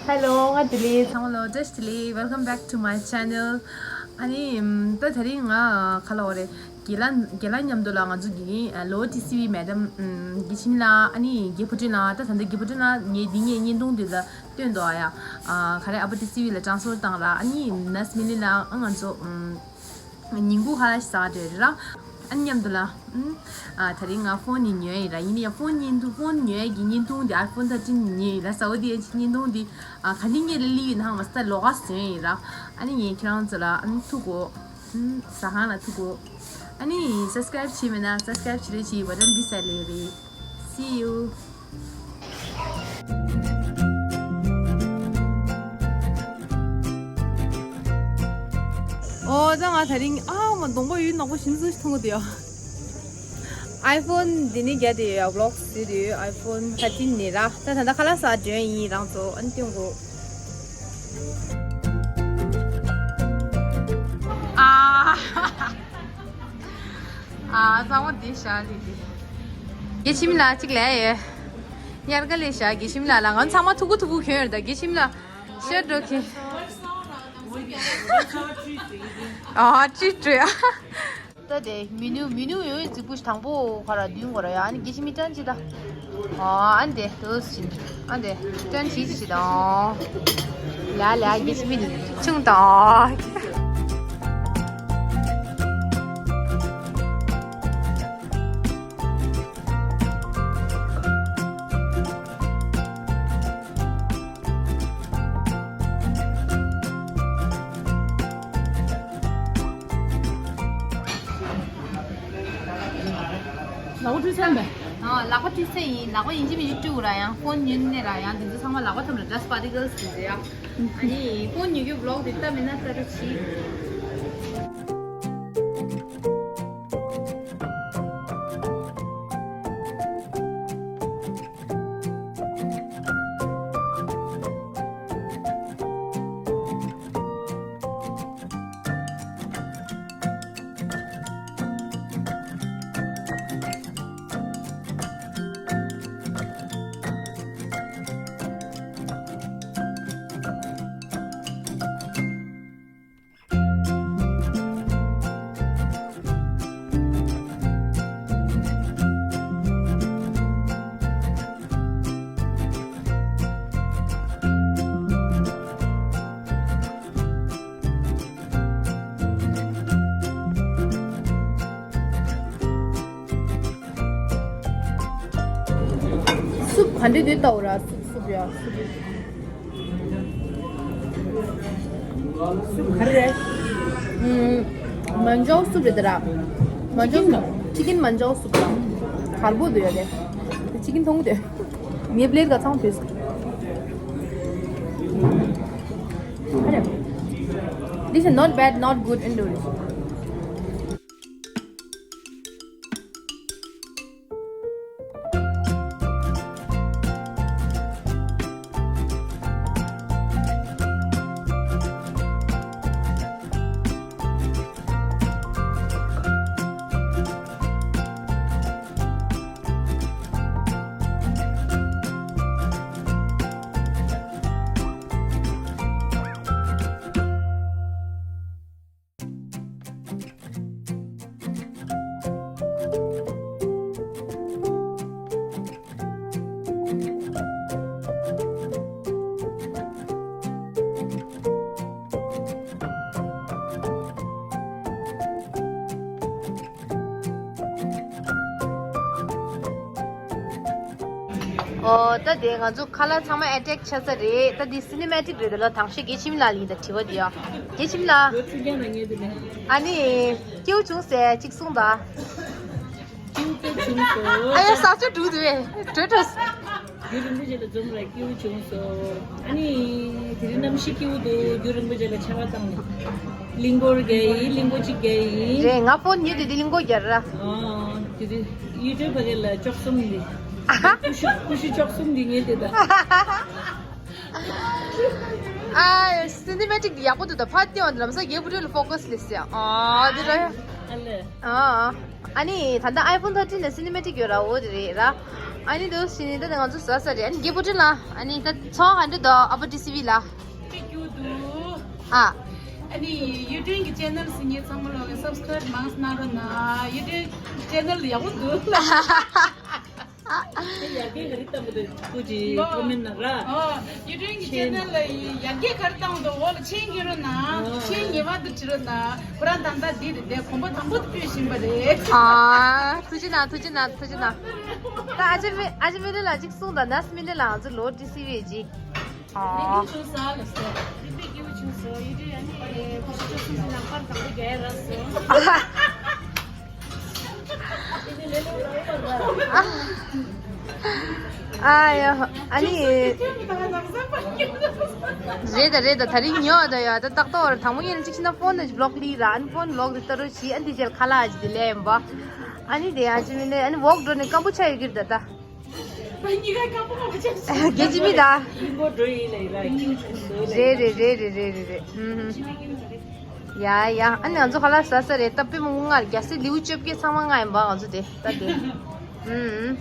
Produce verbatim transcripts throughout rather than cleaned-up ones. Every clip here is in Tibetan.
Hello, ང་བདེ་ལེགས། ཚང་མ་ལོ་བཀྲ་ཤིས་བདེ་ལེགས། Welcome back to my channel. ཨ་ནི་ད་དེ་རིང་ང་ག་ལ་འོ་རེད། དགེ་ལགས་དགེ་ལགས་མཉམ་དུ་ལ་ང་ཚོ་དགེ་རྒན་ལོ་ཊི་སི་ཝི་མེ་ཌམ་དགེ་ཆེམ་ལགས། ཨ་ནི་དགེ་ཕུ་ཏྲེན་ལགས། ད་ད་ལྟ་དགེ་ཕུ་ཏྲེན་ལགས་ངས་འདི་ངས་བརྙན་ཐུང་འདི་ལ་སྟོན་འདུག་ཨ་ཡ། ག་རེ་ཨ་པ་ཊི་སི་ཝི་ལ་ཊ་རན་སི་ཕར་བཏང་ར། ཨ་ནི་ནར་སི་མི་ལི་ལགས་ཨ་ང་ཚོ་ཉིན་གུང་ཁ་ལག་ཟ་འདྲ་ར། ཨ་ནི་མཉམ་དུ་ལ། ཨ་ད་རིང་ང་ཕོན་ནི་ཉོས་ཡིན་ར། ཡིན་ནའི་ཕོན་བརྙན་ཐུང་ཕོན་ཉོས་ཀྱི་བརྙན་ཐུང་འདི་ཨའི་ཕོན་ཐར་ཊིན་ཉོས་ཡིན་ར། ཟ་འོ་དེ་བརྙན་ཐུང་འདི་ཨ་ག་ནི་ངས་ལ་ལི་ཡིན་ཧང་མ་སྟ་ལོག་ག་སོན་ཡིན་ར། ཨ་ནི་ངས་ཁྱེད་རང་ཚོ་ལ་ཨ་ནི་ཐུག་གོ་ཟ་ཁང་ལ་ཐུག་གོ་ཨ་ནི་སབ་སི་ཀ་རེབ་བྱས་མེད་ན་སབ་སི་ཀ་རེབ་བྱེད་རེ་བྱེད། བ་ཊན་འདི་ས་ལེ་རེད། See you. ཨོ་ད་ང་དེ་རིང་ཨ་མ་གདོང་པ་ཡུལ་ནག་པོ་ཞིམ་སུ་ཞིག་མཐོང་གི་འདུག་ཡ། ཨའི་ཕོན་འདི་ནི་རྒྱ་དེ་ཡ་ཝི་ལོག་ཟེར་དུས་ཨའི་ཕོན་ཐར་ཊིན་ནི་ར། ད་ད་ད་ཁ་ལག་ཟ་འགྲོ་ཡིན། རང་ཚོ་ཨ་ནི་སྟོན་གོ་ཨ། ཨ་གཙང་མ་འདི་ཤ་ལི་འདི། དགེ་ཆེམ་ལགས་གཅིག་ལས་ཡོད། དབྱར་ཁ་ལས་ཤ་དགེ་ཆེམ་ལགས་ལ་ང་ཚང་མ་ཐུག་གུ་ཐུག་གུ་གྱོན་ཡོད་ད། དགེ་ཆེམ་ལགས་ཤ་འགྲོ་གི་ཨ་ཅི་འགྲོ་ཡ། ད་དེ་མི་ནུ་མི་ནུ་ཡོད་རྫིག་པོ་ཞིག་དང་པོ་ཁ་ར་བདུན་གོ་ར་ཡ། ཨ་ནི་དགེ་ཆེམ་མི་ཏྲན་ཅི་ད། ཨ་ཨ་འདི་དུ་ཞིག་ཨ་འདི་ཏྲན་ཅི་ཞིག་ད། ལ་ལ་དགེ་ཆེམ་མི་ཆུང་ད། ལག་པ་བཀྲུས་ཚར་མེད། ཨ་ལག་པ་བཀྲུས་ཚར་ཡིན། ལག་པ་ཡིན་གཅིག་མིན་གཅིག་བཀྲུ་དགོས་ར། ཡང་ཕོན་ཉོས་ནས་ར། ཡང་འདི་ཚོ་ཚང་མ་ལག་པ་ཐམ་ར་ཌ་སི་པར་ཊི་ཀལ་སི་ཟེར་ཡ། ཨ་ནི་ཕོན་ཉོ་རྒྱུ་ཝི་ལོག་འདི་ལྟ་མིན་ན་ལྟ་རུ་ཆི། སུབ་ག་འདྲ་འདུག་ལྟ་འོ་ར། སུབ་སུབ་ཡ་སུབ། སུབ་ག་རེ་རེད། ཨུམ། མན་ཇའོ་སུབ་རེད་ད་ར། མན་ཇའོ་སུབ། ཅི་ཀིན་མན་ཇའོ་སུབ་ར། གར་པོ་འདུག་ཡ་དེ། ཅི་ཀིན་མཐོང་གི་འདུག་ངའི་པི་ལེ་ཊི་ག་ཚང་བུད་སོང་། ཨ་རེ། This is not bad, not good in English. ཨོ་ད་དེ་ང་ཚོ་ཁ་ལག་ཚང་མ་ཨེ་ཊེག་ཆགས་ཚར་རེད། ད་འདི་སི་ནི་མེ་ཊིག་རེད། ད་ལོ་དང་ཤོས་དགེ་ཆེམ་ལགས་ལ་ཡིན་ད་དྲི་བ་འདི་ཡ། དགེ་ཆེམ་ལགས། ལོ་ཆུང་རྐྱང་ལ་ངས་འདི་ནས། ཨ་ནི་སྐྱིད་པོ་བྱུང་ཟེར་གཅིག་གསུངས་དང་། སྐྱིད་པོ་བྱུང་སོང་། ཨ་ཡ་ཟ་ཆོ་འགྲུབ་འདུག་བས་བྲོས་བྲོས། རྒྱུན་རིང་པོ་ཅིག་ལ་འཛོམས་ར་སྐྱིད་པོ་བྱུང་སོང་། ཨ་ནི་དེ་རིང་གནམ་གཤིས་སྐྱིད་པོ་འདུག་རྒྱུན་རིང་པོ་ཅིག་ལ་ཆར་པ་བཏང་ནས། གླིང་སྐོར་རྒྱག་ཡིན། གླིང་སྐོར་གཅིག་རྒྱག་ཡིན། རེད། ང་ཕོན་ཉོས་དེ་དེ་གླིང་སྐོར་རྒྱག་ར། ཨོ། དེ་དུས་ཡུལ་གྲུ་ཕ་གི་ལ་ལྕོག་གསུམ་འདི། ཀུ་ཤུ་ཀུ་ཤུ་ལྕོག་གསུམ་འདི་ངས་དེ་ད། ཨ་སི་ནི་མེ་ཊིག་འདི་ཡག་པོ་འདུག་ད་ཕར་བལྟས་པ་འདི་ལམ་སང་རྒྱལ་པོ་ཊི་ལ་ཕོ་ཀ་སི་ལས་སི་ཡ། ཨ་འདི་ར། ཨ་ལེ། ཨ་ཨ་ནི་ད་ལྟ་ཨའི་ཕོན་ཐར་ཊིན་ལ་སི་ནི་མེ་ཊིག་ཡོད་ར། འོ་དེ་རེད་ར། ཨ་ནི་འདུག་ཕྱི་ནས་ད་ང་ཚོ་ཟ་ས་རེད། ཨ་ནི་རྒད་པོ་ཏི་ལ་ཨ་ནི་ད་ཚོང་ག་འདྲ་འདུག་ཨ་ཕ་ཊི་སི་ཝི་ལ། དཔེ་སྐྱིད་འདུག་ཨ། ཨ་ནི་ཡུ་ཊུན་གི་ཅེ་ནལ་སི་ངའི་ཚང་མ་ལོག་གི་སབ་སི་ཀ་རེབ་མང་ཙམ་གནང་རོགས་གནང་། ཡུ་ཊུན་གི་ཅེ་ནལ་ཡག་པོ་འདུག་ལ། དེ་ཡར་རྒྱས་ག་རེ་བཏང་གི་འདུག་ཀུ་ཅི་ལོ། ཀོ་མེན་ནང་ར། ཨོ། ཡུ་ཊུན་གི་ཅེ་ནལ་ལ་ཡར་རྒྱས་ག་རེ་བཏང་འདུག་འོག་ལ་མཆན་འགོད་རོགས་གནང་། མཆན་ཉེ་བར་དུ་བྲིས་རོགས་གནང་། ཁོ་རང་ད་ལྟ་འདི་རེད་དེ་གོམ་པ་དང་པོ་དེ་སྤོས་བཞིན་པ་རེད། ཨ། ཐུགས་རྗེ་གནང་། ཐུགས་རྗེ་གནང་། ཐུགས་རྗེ་གནང་། ད་ཨ་ཅེ་མི་ཨ་ཅེ་མི་ལི་ལ་ཅིག་གསུངས་དང་། ནས་མི་ལི་ལ་ང་ཚོ་ལོ་ཏི་སི་ཝི་ཇི། ཨ། ལི་ཀིའུ་ཆུང་ས་ལ་སོ། ལི་པི་ཀིའུ་ཆུང་སོ། ཡི་དེ་ཡ་ནི་ཁོ་ཤི་ཅོ་སུན་ནང་པར་དང་པོ་རྒྱལ་ར་སོ། ཨ་ཡ། ཨ་ནི། རེད་ད་རེད་ད། ད་རིང་ཉོ་ད་ཡ་ད་ཏག་ཏག་བར་དང་པོ་ཉིན་གཅིག་ཤི་ན་ཕོན་ནས་བི་ལོག་ལི་ར། ཨ་ནི་ཕོན་བི་ལོག་རི་ལྟ་རོ་ཞི། ཨ་ནི་དེ་རྗེས་ཁ་ལག་ཅིག་དེ་ལས་ཡིན་པ། ཨ་ནི་དེ་ཡ་ཅི་མིན་ནས་ཨ་ནི་ཝོག་འགྲོ་ནས་སྐམ་པོ་ཆགས་ཡོད་ཀྱི་རེད་ད་ད། ད་གཉིས་ཀ་སྐམ་པོ་སྐམ་པོ་ཆགས་སོང་། རྒྱལ་ཅི་མི་ད། ལིང་གོ་འགྲོ་ཡིན་ལ་ཡིན་ལ་ཁྱིའུ་ཆུང་སོ་ལ་རེད་རེད་རེད་རེད་རེད་རེད་རེད། ཧུམ་ཧུམ། ཡ་ཡ། ཨ་ནི་ང་ཚོ་ཁ་ལག་ཟ་ས་རེད་ད། དཔེ་མང་པོ་མངགས། རྒྱལ་སྲས་ལེའུ་བཅོ་བརྒྱད་ཚང་མ་མངགས་ཡིན་པ་ང་ཚོ་དེ་ད་དེ། ཧུམ་ཧུམ།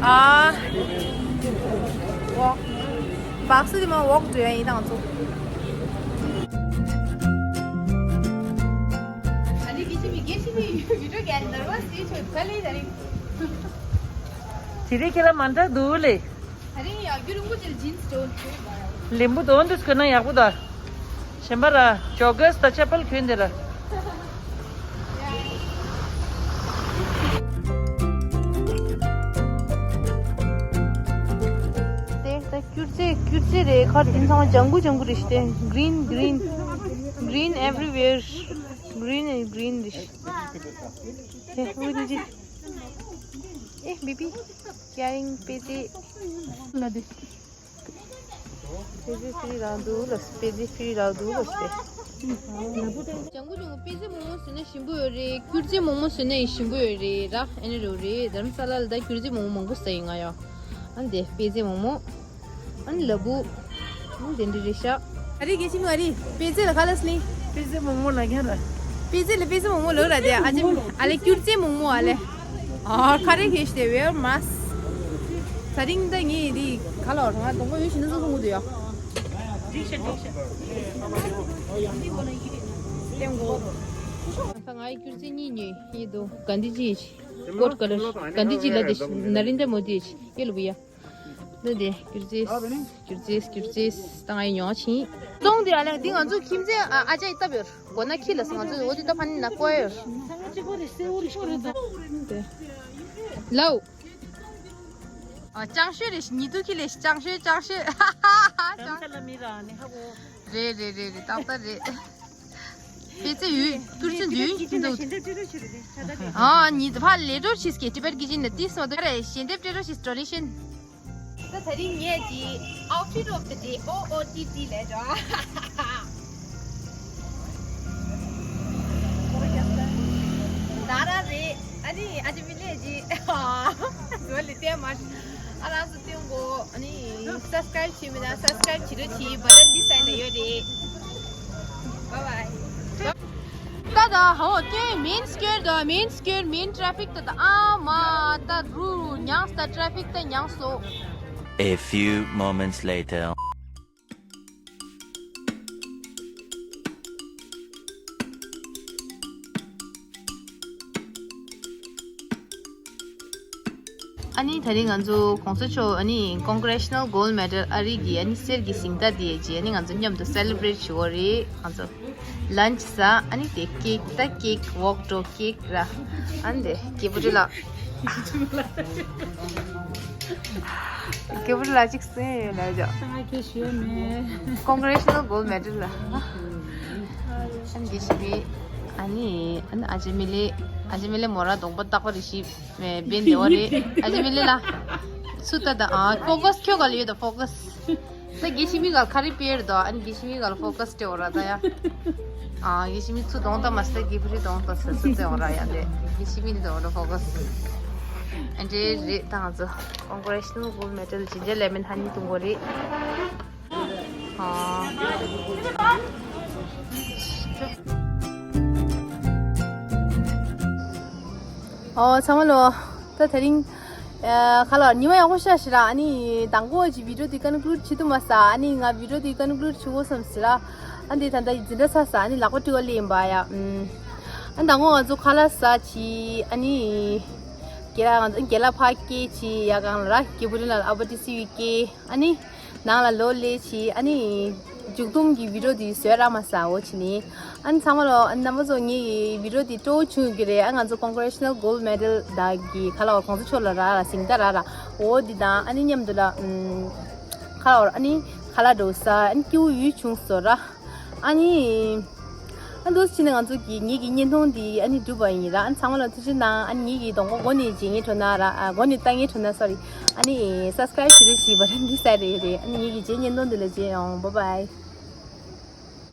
ཨ། ཝོག་སྦག་སི་དེ་མ་ཝོག་འགྲོ་ཡ་ཡིན་ད་ང་ཚོ། ཨ་ནི་དགེ་བཤེས་མི་དགེ་བཤེས་མི་ཡུ་ཊུབ་ག་ནར་བ་སི་ཆོད་ག་ལེ་ད་རིང་། དེ་རིང་ཁྱེད་ལ་མ་འདྲ་འདུག་ལེ། ད་རིང་ཡ་རྒྱུ་རིང་པོ་ཅིག་ལ་ཇིན་སི་འགྲོ་འདུག་ལེ། ལིམ་བུ་དོན་དུ་གོན་ན་ཡག་པོ་ད། གཞན་པ་ར་ཇོ་གར་སི་དང་ཅ་པལ་གོན་དེ་ར། དེ་ད་སྐྱུར་རྩི་སྐྱུར་རྩི་རེད། ཁ་དེ་ཚང་མ་ལྗང་གུ་ལྗང་གུ་རེད་ཤི། དེ་green green green everywhere. Green and green རེད་ཤི། དེ་ཧུ་ནི་ཅི། ཨེ་བི་བི། ཀྱ་རིང་པེ་ཙེ། ལ་དེ། པེ་ཙེ་ཧྥི་རི་རག་འདུག་ལ། པེ་ཙེ་ཧྥི་རི་རག་འདུག་ལ་སྟེ། ལྗང་གུ་ལྗང་གུ། པེ་ཙེ་མོག་མོག་ཟོས་ན་ཞིམ་པོ་ཡོད་རེད། སྐྱུར་རྩི་མོག་མོག་ཟོས་ན་ཡང་ཞིམ་པོ་ཡོད་རེད་ར། ཨེ་ནི་རོ་རེད། རྡ་རམ་ས་ལ་ལ་ད་སྐྱུར་རྩི་མོག་མོག་མང་པོ་ཟ་ཡིན་ང་ཡ། ཨ་ནི་དེ་པེ་ཙེ་མོག་མོག་ཨ་ནི་ལ་བུ། ཨ་ནི་དེ་འདྲ་རེད་ཤག་ཨ་རི་གེ་ཤི་མ་རི། པེ་ཙེ་ལ་ཁ་ལ་སི་ལི། པེ་ཙེ་མོག་མོག་ལ་ཁྱེད་ར། པེ་ཙེ་ལ་པེ་ཙེ་མོག་མོག་ལོ་ར་དེ། ཨ་ཅེ་ཨ་ལེ་སྐྱུར་རྩི་མོག་མོག་ཨ་ལེ། ཨ་ཁ་རེ་ཁེ་ཤི་དེ་ཝེར་མཱས། ད་རིང་ད་ངས་འདི་ག་ལ་བར་ང་གདོང་པ་ཡོད་ཤི་ན་སོ་སོ་ངུ་དུ་ཡ། འགྲིག་ཤག་འགྲིག་ཤག་ད་ང་ཡི་སྐྱུར་རྩི་གཉིས་ཉོས་ཡི་འདུག་ག་འདི་ཅི་ཡི་ཅི། པོཊ་ཀ་ལར་ག་འདི་ཅི་ལ་དེ་ཤི་ན་རིན་དྲ་མོ་དི་ཡི་ཅི་ཡེ་ལ་བུ་ཡ། འདི་དེ་སྐྱུར་རྩི། སྐྱུར་རྩི་སྐྱུར་རྩི་ད་ང་ཡི་ཉོ་ཆི། ཙོང་དེ་ཨ་ལེ་འདི་ང་ཚོ་ཁྱིམ་མཚེས་ཨ་ཅག་ཡི་བཏབ་ཡོད། སྒོ་ན་ཁྱི་ལ་སོང་ང་ཚོ་འོ་དེ་ད་ཕ་ནི་ན་ཀོ་ཡོད། ལའོ། ཨ། ཅང་ཤོས་རེད། ཉི་དུ་ཁྱི་ལས་ཅང་ཤོས་ཅང་ཤོས། ལམ་ཁ་ལ་མི་ར་ནི་ཧ་གོ། རེད་རེད་རེད་རེད། ཏག་ཏག་རེད། པེ་ཙེ་ཡོད། ཀུར་ཚན་འདུག་འདུག་ཨ། ཉི་དུ་ཕ་ལས་འགྲོ་ཆིས་ཀྱི་ཊི་བེཊ་གི་ཅིན་ལ་ཏིས་མ་དུ་རེད། ཞལ་འདེབས་སྤྲད་རོགས་ཞིག་ཌོ་ནེ་ཤན། ད་ད་རིང་ངས་ཀྱི་outfit of the day O O T D ལས་འགྲོ། ད་ར་རེད། ཨ་ནི་ཨ་ཅེ་མི་ལས་ཀྱི་ཟོ་ལི་ཏེ་མ་ཨ་ར་སུ་ཏེ་གོ། ཨ་ནི་སབ་སི་ཀ་རེབ་བྱེད་མི་ན་སབ་སི་ཀ་རེབ་བྱེད་རོགས་གྱིས། བ་ཏན་འདི་སའི་ལ་ཡོད་རེད། Bye bye། ད་ད་ཧོ་ཏེ་མེན་སྐྱོར་ད་མེན་སྐྱོར་མེན་ཊ་རེ་ཕིག་ད་ད་ཨ་མ་ད་རུ་ཉངས་ད་ཊ་རེ་ཕིག་ད་ཉངས་སོ། A few moments later. ཨ་ནི་ད་རིང་ང་ཚོ་གོང་ས་མཆོག་ཨ་ནི་Congressional Gold Medal ཨ་རི་གི་ཨ་ནི་གསེར་གྱི་གཟེངས་རྟགས་དེ་ཡས་ཀྱི་ཨ་ནི་ང་ཚོ་མཉམ་དུ་སེ་ལེ་བྷི་རེཊ་བྱེད་འོ་རེད། ང་ཚོ་ལན་ཆི་ཟ། ཨ་ནི་དེ་ཀེག་ད་ཀེག་ཝོག་འགྲོ་ཀེག་ར། ཨ་ནི་དེ་རྒད་པོ་ཏི་ལ། རྒད་པོ་ཏི་ལ་ཅིག་སེ་ལ་ཇ། ང་ཁྱེད་ཞུས་མེད། Congressional Gold Medal ལ། ཨ་ནི་དེ་ཞིག་མི། ཨ་ནི་ཨ་ནི་ཨ་ཅེ་མི་ལེ། ཨ་ཅེ་མི་ལེ་མོ་ར་གདོང་པ་ཏག་པ་རེ་ཞིག་བེན་དེ་འོ་རེད། ཨ་ཅེ་མི་ལེ་ལ། སུ་ད་ད་ཨ་ཕོ་ཀ་སི་ཁྱོད་ག་ལ་ཡོད་ད་ཕོ་ཀ་སི། ད་དགེ་བཤེས་མི་ག་ལ་ཁ་རི་པེར་དོ། ཨ་ནི་དགེ་བཤེས་མི་ག་ལ་ཕོ་ཀ་སི་སྤྲད་འོ་ར་ད་ཡ། ཨ་དགེ་བཤེས་མི་ཚུ་གདོང་ད་མ་སྟེ་རྒད་པོ་ཏི་གདོང་ད་ས་སུ་སྤྲད་འོ་ར་ཡ་དེ། དགེ་བཤེས་མི་ནི་ད་འོ་ར་ཕོ་ཀ་སི། ཨ་འདྲེ་རེད་ད་ང་ཚོ། Congressional Gold Medal ཇིན་ཇར་ལེ་མོན་ཧ་ནི་བཏུང་གོ་རེད། ཨོ་ཚང་མ་ལོ། ད་དེ་རིང་ཨ་ཁ་ལ་ཉི་མ་ཡག་པོ་ཤར་ཤག་ར། ཨ་ནི་དང་པོ་གི་བི་ཌིའོ་དེ་ཀོན་ཀུ་ལུཌ་བྱེད་ཐུབ་མ་སོང་། ཨ་ནི་ང་བི་ཌིའོ་དེ་ཀོན་ཀུ་ལུཌ་བྱེད་དགོས་བསམ་སོང་ར། ཨ་འདི་ད་ལྟ་འཛིན་གྲྭ་ཚར་སོང་། ཨ་ནི་ལག་པ་དཀྲུག་ག་སླེབས་ཡིན་པ་ཡ། ཨུམ། ཨ་དང་པོ་ང་ཚོ་ཁ་ལག་ཟ་བྱས། ཨ་ནི་རྒན་ལགས་ང་ཚོ་རྒན་ལགས་ཕར་སྐྱེལ་བྱས། ཡ་གང་ལ་ར་སྐྱེས་བུ་རིན་ལ་ཨ་བ་ཏི་སི་བི་སྐྱེལ། ཨ་ནི་ནང་ལ་ལོག་སླེབས་བྱས། ཨ་ནི་མཇུག་བསྡོམས་ཀྱི་བི་ཌིའོ་དེ་བཟོས་རག་མ་སོང་། འོ་བྱས་ནས་ཨ་ནི་ཚང་མ་ལོ། ཨ་ནི་རྣམ་པ་ཚོ་ངའི་བི་ཌིའོ་དེ་སྤྲོ་བོ་བྱུང་ཡོད་ཀྱི་རེད། ཨ་ང་ཚོ་ཀོང་གྷི་རེ་ཤ་ནལ་གྷོལཌ་མེ་ཌལ་དག་གི་ཁ་ལ་བ་གོང་ས་མཆོག་ལ་རག་ར་གཟེངས་རྟགས་རག་ར། འོ་འདི་དང་ཨ་ནི་མཉམ་དུ་ལ་ཨུམ། ཁ་ལ་བ་ཨ་ནི་ཁ་ལག་འདྲ་བོ་ཟ། ཨ་ནི་སྐྱིད་པོ་ཡོད་བྱུང་སོང་ར། ཨ་ནི། ཨ་འདུག་སེ་བྱས་ནས་ང་ཚོ་གི་ངེད་ཀྱི་བརྙན་ཐུང་འདི་ཨ་ནི་གྲུབ་པ་ཡིན་ར། ཨ་ནི་ཚང་མ་ལ་ཐུགས་རྗེ་གནང་། ཨ་ནི་ངེད་ཀྱི་གདོང་པ་མགོ་ནས་མཇལ་སྙིང་བྲོ་ན་ར། ཨ་མགོ་ནས་ལྟ་སྙིང་བྲོ་ན། སོ་རི། ཨ་ནི་སབ་སི་ཀ་རེབ་བྱེད་རེས་བྱེད་པ་ར། འདི་ས་རེད་རེད། ཨ་ནི་ངེད་ཀྱི་རྗེས་བརྙན་ཐུང་འདི་ལ་མཇལ་ཡོང་། བཱའི་བཱའི།